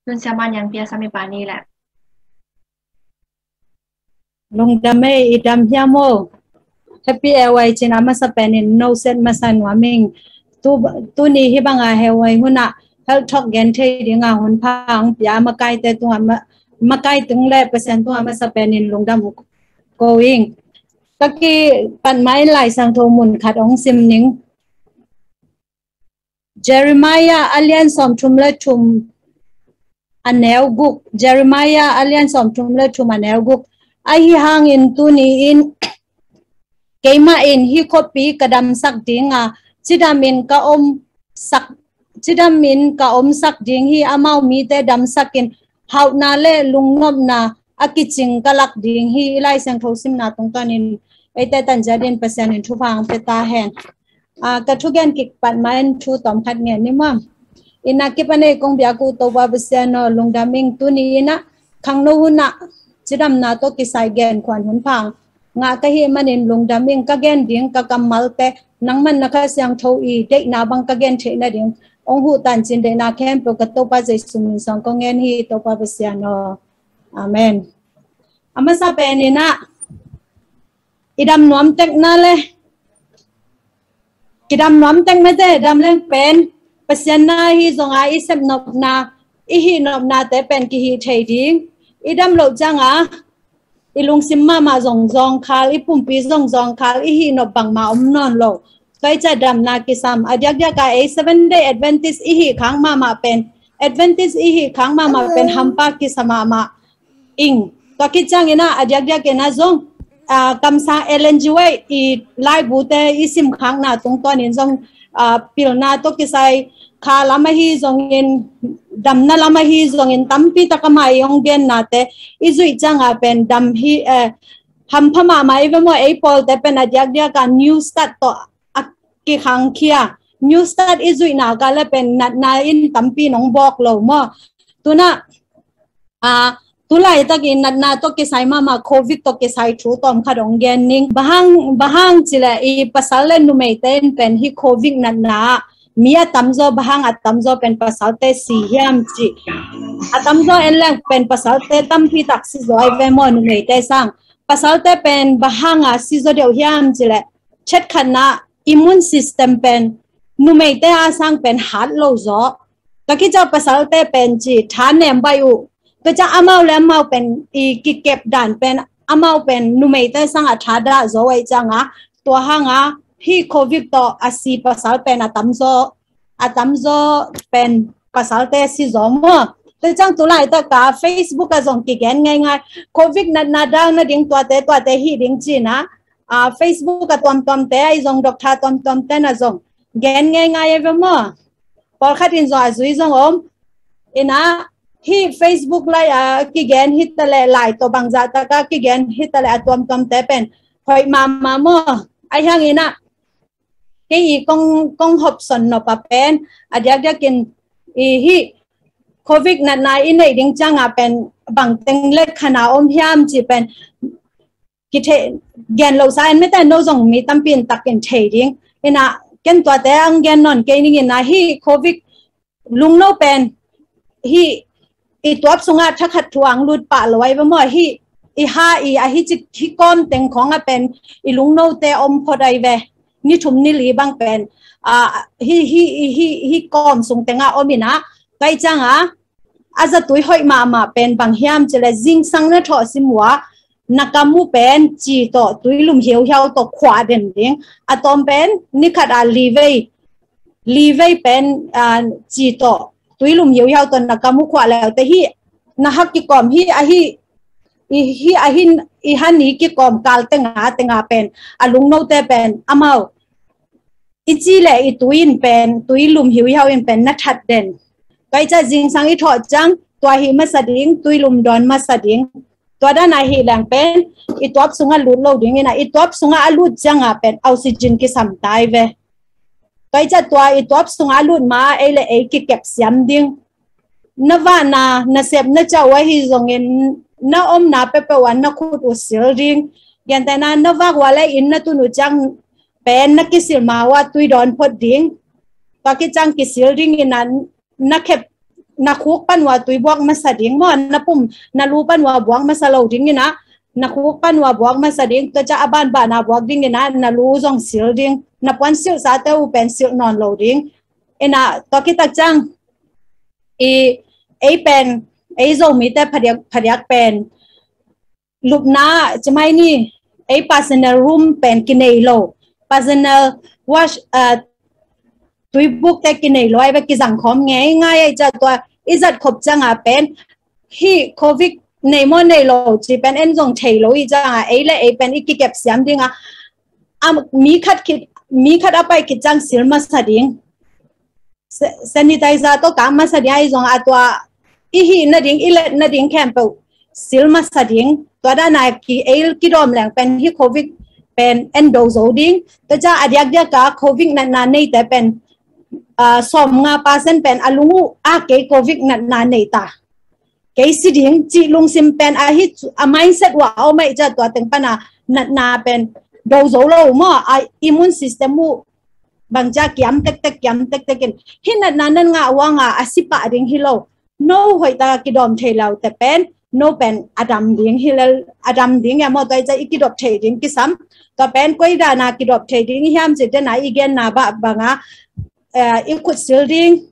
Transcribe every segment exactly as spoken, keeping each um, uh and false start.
Tun siama niang pia sami pani le. Lungdam ei, i dam hiam o. Happy Airway cin a masa penin no set masa nuaming. Tu, tuni hi banga Airway huna health talk gen thei dinga hun pha ang pia makaite tunga ma, makai tung le Pasian tunga masa penin lungdam ko ing. Ka kipat mai Lai Siangtho mun khat ong sim ning. Jeremiah a lian sawmthum le thum a neu guk. Jeremiah a lian sawmthum le thum a neu guk. Ahi hangin tuni in keimah in hih khuapi ka damsak dinga, cidam in ka om sak, cidam in ka omsak ding hi. Amau mite damsak in hauhna le lungnopna a kicing ka lak ding hi. I Lai Siangtho simna tungtawnin eite tanzia din Pasian in thupha ang pia ta hen. Aa, ka thugen kikpat main thu tawm khat ngen ni maw. Ina kipan ei kong biak uh Topa Pasian aw, lungdam ing. Tuni ina khangno huna cidamna tawh kisai gen khuan hun pha ngah ka hih manin lungdam ing. Ka gen ding ka kammalte nangman na Kha Siangtho i deihna bang ka gen theih nading ong huh tancin, deihna khempeuh ka Topa Jesu min suang kong ngen hi, Topa Pasian aw. Amen. A masa pen ina i dam nuam tekna le, i dam nuam tekna te, dam leng pen Pasian na hi zonga i sep nopna, i hih nopna te pen kihih thei ding. I dam loh cianga i lungsim mahmah zong zawngkhal, i pumpi zong zawngkhal, i hih nop bangmah om nawn lo. Tua i ciah damna kisam. A diakdiak a ei Seven Day Adventist i hih khang mahmah pen, Adventist i hih khang mahmah pen hampa kisa mahmah ing. Tua khit ciangin ah a diakdiak in ah zong, ah, kamsang Ellen G. White i laibute i simkhakna tungtawnin zong, ah, pilna tawh kisai kha lam ahi zongin, damna lam ahi zongin, tampi tak ama i hong gennate i zuih cianga pen dam hi, eh, hampha mahmah i ve maw. Ei pawlte pen a diakdiak a New Start tawh a kikhangkhia. New Start i zuihna ka le pen natna in tampi nong bawk lo maw. Tuna, ah, tulaitakin natna tawh kisai mahmah, Covid tawh kisai thu tawm khat hong gen ning. Bang hang, bang hang cileh i pasal le numeite in pen hih Covid natna ah mi a tamzaw, bang hang a tamzaw pen pasalte si hiam cih. A tamzaw en leng pen pasalte tampi tak si zaw i ve maw, numeite sang. Pasalte pen bang hanga si zaw deuh hiam cileh, chet khatna immune system pen numeite a sang pen hat lo zaw. Tua khit ciang pasalte pen ci tha nem baih uh. Tua ciang amau le amau pen i kikep dan pen, amau pen numeite sang a tha dah zaw ahih cianga, tua hanga hih Covid tawh a si pasal pen a tamzaw, a tamzaw pen pasalte si zaw maw. Tua ciang tulaitak a Facebook a zong kigen ngeingai. Covid natna dal nading tuate, tuate hih ding cina, ah, Facebook a tuamtuamte, ahi zong doctor tuamtuamte na zong gen ngeingai e ve maw. Pawlkhat in zong a zui zong om. Ina hih Facebook lai a kigen hi taleh, lai tawh bangzah taka kigen hi taleh a tuamtuamte pen hoih mahmah maw. Ahi hangin ah kei i kong, kong hopson nop a pen a diakdiakin i hih Covid natna i neih ding cianga pen bangteng le khana om hiam cih pen kithei gen lo sa en mete, no zong mi tampi in takin thei ding. Ina ken tuate ang gen nawn kei ning. Ina hih Covid lungno pen hih i tuap sungah thakhat thu ang lut pah lo ai ve maw. Hih i ha i a hih cik hih kawm teng khawngah pen i lungnote om phot ai ve. Ni thum ni li bang pen, ah, hih, hih, hih, hih kawm sung tengah om ina, tua i cianga a zatui hoih mahmah pen bang hiam cileh, zingsang na thawh sim uh a na kam uh pen ci tawh tuilum hiauhiau tawh khuah den ding. A tawm pen nikhat a livei, livei pen, ah, ci tawh tuilum hiauhiau tawh na kam uh khuah leute hih na hak kikawm hih a hih i, hih a hin i han i kikawm kal tenga, tenga pen a lungnote pen amau i ci le i tui in pen, tuilum hiauhiau in pen na that den. Tua i ciah zingsang i thawh ciang tua hih masa ding, tuilum dawn masa ding. Tua dan a hih leng pen i tuap sungah lut lo ding ina, i tuap sungah a lut cianga pen oxygen kisam tai ve. Tua i ciah tua i tuap sungah a lut ma ei le ei kikep siam ding. Na vahna, na sepna ciah uh ahi zongin na omna peuhpeuh ah na khut uh sil ding. Gentehna na vak uh a le inn na tun uh ciang pen na kisil ma uh a tui dawn phot ding. Tua khit ciang kisil ding ina na khep, na khuk pan ua tui buak masa ding maw, na pum, na lu pan ua buak masa lo ding in ah, na khuk pan ua buak masa ding, tua ciang a banban a buak ding in ah, na lu zong sil ding, na puan silhsate uh pen silh nawn lo ding. In ah, tua khit tak ciang, i, ei pen, ei Zomite phadiak, phadiak pen, lupna, ci mai ni, ei personal room pen kinei lo, personal wash, uh, tuibukte kinei lo, ai ve, kizang khawm ngeingai ai ciang, tua i zat khop ciang a pen, hih covid nei maw nei lo ci pen en zong thei lo i ciang a, ei le ei pen i kikep siam ding a, a, mi khat khit, mi khat a pai khit ciang sil masa ding. Sa-, sanitizer tawh kang masa ding, ahi zong a tua i hih nading, i let nading khempeuh sil masa ding. Tua dan a ki, ei kidawm leng pen hih covid pen en do zo ding. Tua ciang a diakdiak a covid natna neite pen, ah, sawmnga percent pen a lung uh a kei covid natna nei ta, kei si ding cih lungsim pen a hih, a mindset uh a om ahih ciang tua teng pan a natna pen do zo lo maw, a immune system uh bang ciang kiam tektek, kiam tektek in, hih natna nan ngah uh a, a si pah ding hi lo. No hoih tak a kidawm thei lote pen, no pen a dam ding hi lel, a dam ding e maw, tua i ciang i kidop thei ding kisam. Tua pen koi dan a kidop thei ding hiam cih den a i genna bah bang a, eh, i khut sil ding,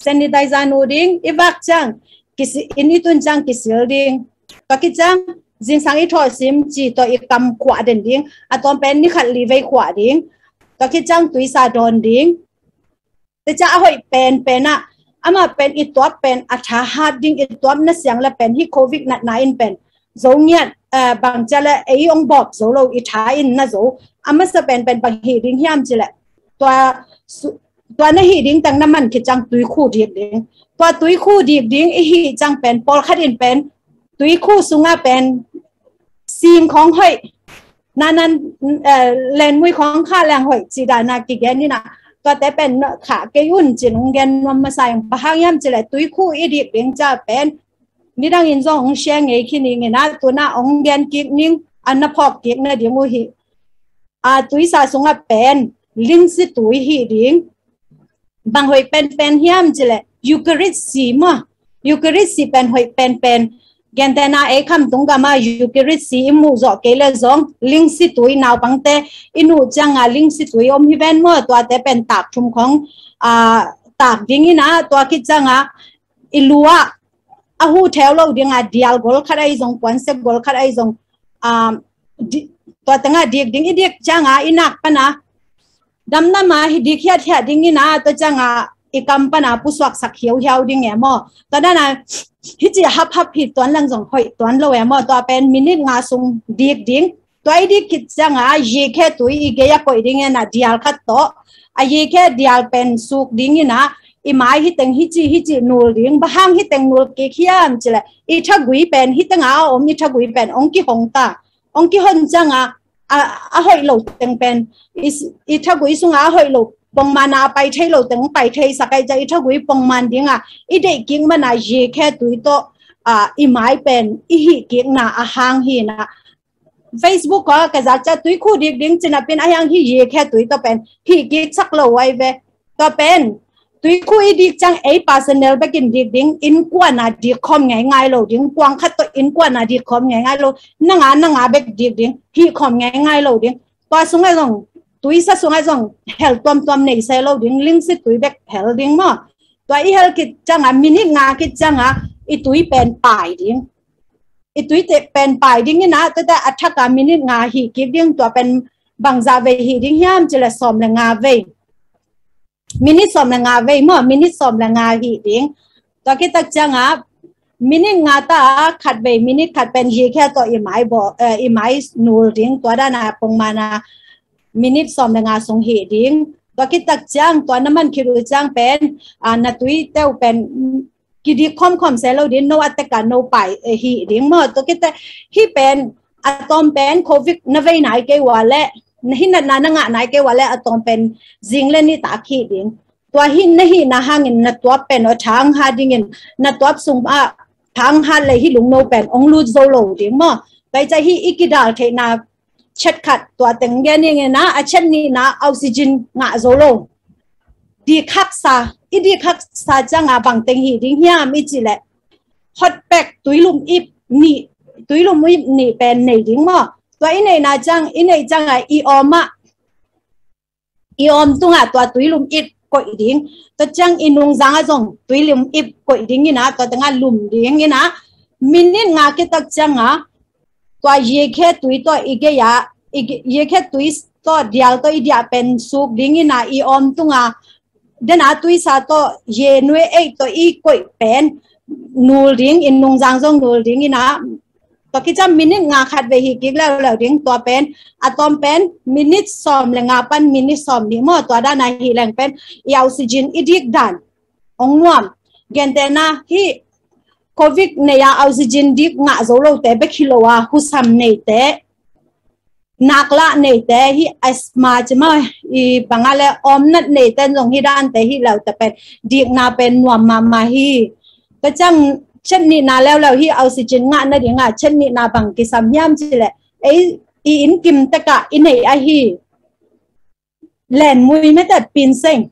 sanitizer nu ding, i vak ciang, kisi-, inn i tun ciang kisil ding. Tua khit ciang, zingsang i thawh sim ci tawh i kam khuah den ding. A tawm pen ni khat li vei khuah ding. Tua khit ciang tuisa dawn ding. Tua ciang a hoih penpen ah, amah pen i tuap pen a tha hat ding, i tuap na siang le pen hih covid natna in pen zo ngiat, eh, bang ciang le ei ong bawp zo lo, i tha in na zo. A masa penpen bang hih ding hiam cih leh, tua su-, tua na hih ding teng na man khit ciang tuikhu dik ding. Tua tuikhu dik ding i hih ciang pen pawlkhat in pen tuikhu sungah pen sing khawng hoih, nanan, eh, lenmui khawng khah leng hoih cih dan a kigen in ah, tuate pen khah kei un ci-in ong gen nuam masa ing. Bang hang hiam cih leh tuikhu i dik ding ciang pen nidang in zong ong share ngei khin ing in ah, tu-in ah ong gen kik ning, a na phawk kik nading uh hi. A, tuisa sungah pen lingsi tui hih ding. Bang hoih penpen hiam cih leh Eucharist si maw. Eucharist si pen hoih penpen. Gentehna ei Khamtung gam ah Eucharist si i muh zawh kei leh zong lingsi tui, naupangte i nuh ciang a lingsi tui om hi ven maw, tuate pen tak thum khawng, a, tak ding in ah, tua khit ciang a i lu ah a hu theu lo ding a dial gol khat ahi zong, puansia gol khat ahi zong, um, di-, tua teng ah dik ding, i dik ciang a i nak pan a damdam a hi dik hiathiat ding in ah, tua ciang a i kam pan a pusuaksak hiauhiau ding e maw. Tua dan a hici haphap hi tuan leng zong hoih tuan lo e maw. Tua pen minute nga sung dik ding. Tua i dik khit ciang a, yikhe tui i gei a koih ding e na, dial khat tawh. A yikhe dial pen suk ding in ah, i mai hi teng hici, hici nul ding, bang hang hi teng nul kik hiam cih leh, i thagui pen, hi teng a om i thagui pen ong kihong ta. Ong kihon ciang a, a, a hoih lo teng pen, i, i thagui sung a a hoih lo, pongman a pai thei lo teng pai thei sak ahih ciang, i thagui pongman ding a, i deih kik man a yikhe tui tawh, a, i mai pen i hih kikna a hang hi na. Facebook ah ka zak ciang tuikhu dik ding ci napi in, a hiang hih yikhe tui tawh pen hih kik sak lo ai ve. Tua pen tuikhu i dik ciang ei personal bekin dik ding, innkuan a dik khawm ngeingai lo ding, kuang khat tawh innkuan a dik khawm ngeingai lo, nang a, nang a bek dik ding, hih khawm ngeingai lo ding. Tua sungah zong, tuisa sungah zong hel tuamtuam nei se lo ding, lingsi tui bek hel ding maw. Tua i hel khit ciang a, minute nga khit ciang a i tui pen pai ding. I tui te pen pai ding in ah, tua teh a thak a minute nga hih kik ding. Tua pen bangzah vei hih ding hiam cih leh sawm le nga vei. Minute sawm le nga vei maw, minute sawm le nga hih ding. Tua khit tak ciang a minute nga ta a khat vei, minute khat pen yikhe tawh i mai bawl, eh, i mai nul ding. Tua dan a pongman a minute sawm le nga sung hih ding. Tua khit tak ciang, tua na man khit uh ciang pen, ah, na tuite uh pen kidik khawmkhawm se lo ding, no a tek a no pai, eh, hih ding maw. Tua khit teh hih pen a tawm pen covid na vei nai kei ua leh, na hih natna na ngah nai kei ua leh, a tawm pen zing le nitak hih ding. Tua hih na hihna hangin na tuap pen a thang hat dingin, na tuap sung ah thang hat leh hih lungno pen ong lut zo lo ding maw. Tua i ciang hih i kidal theihna chet khat tua teng gen ing in ah, a chet nihna oxygen ngah zo lo. dik haksa, i dik haksa cianga bangteng hi ding hiam i cih leh, hot pack tuilum ip nih, tuilum ip nih pen nei ding maw. Tua i neihna ciang, i neih cianga i awm ah, i awm tungah tua tuilum ip koih ding. Tua ciang i nungzang ah zong tuilum ip koih ding ina, tua tengah lum ding ina, minit nga kitak cianga tua yekhe tui tawh i gei ah, i ge-, yekhe tui tawh dial tawh i diah pen suk ding ina, i awm tunga dena tuisa tawh ye nue ei tawh i koih pen nul ding, i nungzang zong nul ding ina, tua kica minit nga khat vei hi kik leuleu ding. Tua pen a tawm pen minit sawm le nga pan minit sawm nih maw, tua dana hi leng pen i oxygen i dik dan ong nuam. Gentehna hi covid nei a oxygen dik ngah zo lote bek hi lo a, husam neite, naklah neite, hi asthma ci maw, i banga le awmnat neite zong hi dante hi leute pen dikna pen nuam mahmah hi. Ka ciang chet nihna leuleu hi oxygen ngah nadinga chet nihna bang kisam hiam ci leh, ei i inn kim tekah i neih ahi len mui mete pinseng.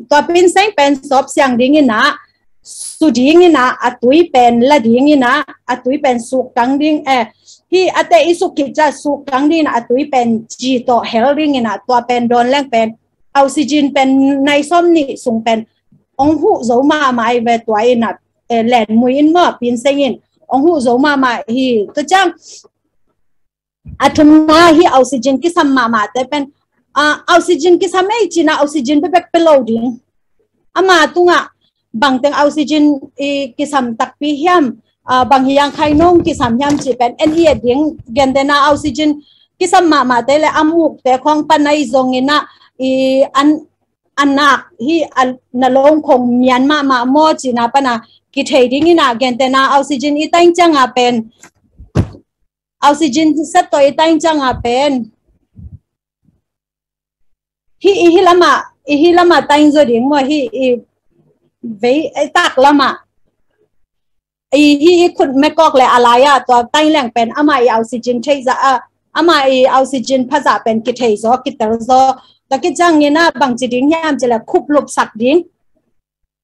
Tua pinseng pen sawp siang ding ina, su ding ina, a tui pen la ding ina, a tui pen suk kang ding, eh, hi a te i suk kica suk kang ding ina, a tui pen ci tawh hel ding ina, tua pen dawn leng pen oxygen pen nai sawm nih sung pen ong huh zo mahmah ai ve tua ina, eh, len mui in maw pinseng in ong huh zo mahmah hi. Tua ciang a thumna hi oxygen kisam mahmahte pen, ah, oxygen kisam ei cina oxygen bebek pe lo ding. Ama tunga bangteng oxygen i kisam takpi hiam, ah, bang hiang khai nong kisam hiam ci pen en i et ding. Gentehna oxygen kisam mahmahte le a mukte khong panai zong ina i an, a nak hi a na long khong mian mahmah maw cina pana kithei ding ina, gentehna oxygen i tain cianga pen oxygen set tawh i tain cianga pen hi i hi lama, i hi lama tain zo ding maw, hi i vei i tak lama, i hi i khut mekawk le a lai-ah tua tain leng pen ama i oxygen thei zah a, ama i oxygen pha zah pen kithei zaw, kitel zaw. Tua kiciang ina bangci ding hiam ci le khup lupsak ding.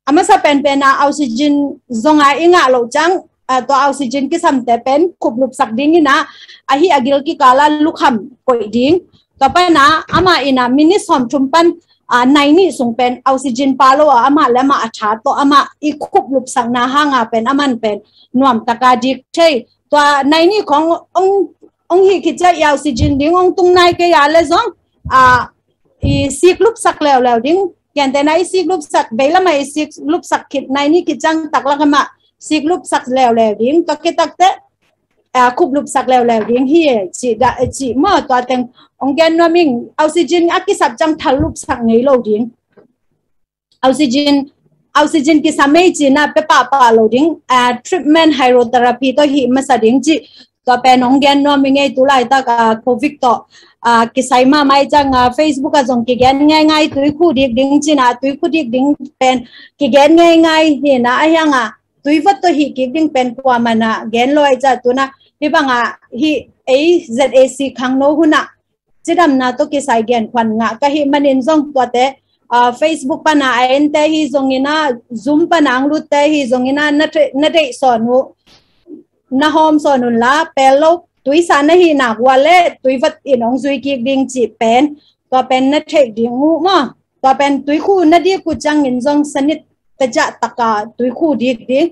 A masa penpen a oxygen zonga i ngah loh ciang, ah, tua oxygen kisamte pen khup lupsak ding ina, ahi a gil kikala lukham koih ding. Tua pana ama ina minit sawm thum pan, ah, nai nih sung pen oxygen pa lo a ama le ama a tha tawh ama i khup lupsakna hanga pen aman pen nuam taka dik thei. Tua nai nih khong ong, ong hi kicia i oxygen ding ong tung nai kei a le zong, ah, i sik lupsak leuleu ding. Gentehna i sik lupsak, vei lama i sik lupsak khit nai nih kiciang tak lakama sik lupsak leuleu ding. Tua kitakte, ah, khup lupsak leuleu ding hi e, ci da, ci maw, tua teng ong gen nuam ing. Oxygen a kisap ciang thal lupsak ngei lo ding. Oxygen, oxygen kisam ei cina pe pahpah lo ding, ah, treatment hydrotherapy tawh hi masa ding ci. Tua pen ong gen nuam ing ei tu laitak, ah, covid tawh, ah, kisai mahmah i ciang, ah, Facebook ah zong kigen ngeingai tuikhu dik ding cina, tuikhu dik ding pen kigen ngeingai hina, ahianga tuivot tawh hi kik ding pen kuamana gen lo ai ca tuna hi banga hi ei Z A C khangno huna cidamna tawh kisai genkhuan ngah ka hih manin zong tuate, ah, Facebook pana a ente hi zongina, Zoom pana ang lutte hi zongina, na te-, na deih sawn uh, na hawm sawn unla, pel lo, tuisa na hih nak uh a le, tuivot in ong zui kik ding cih pen, tua pen na theih ding uh maw. Tua pen tuikhu na dik uh ciangin zong sanit tacah taka tuikhu dik ding,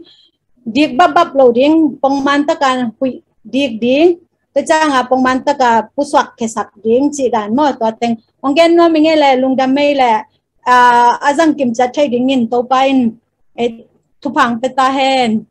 dik bapbap lo ding, pongman taka huih dik ding, tacanga pongman taka pusuak khesak ding cih dan maw. Tua teng ong gen nuam i ngei le lungdam mei le, ah, a zang kimciat thei dingin Topa in, eh, thuphang peta hen.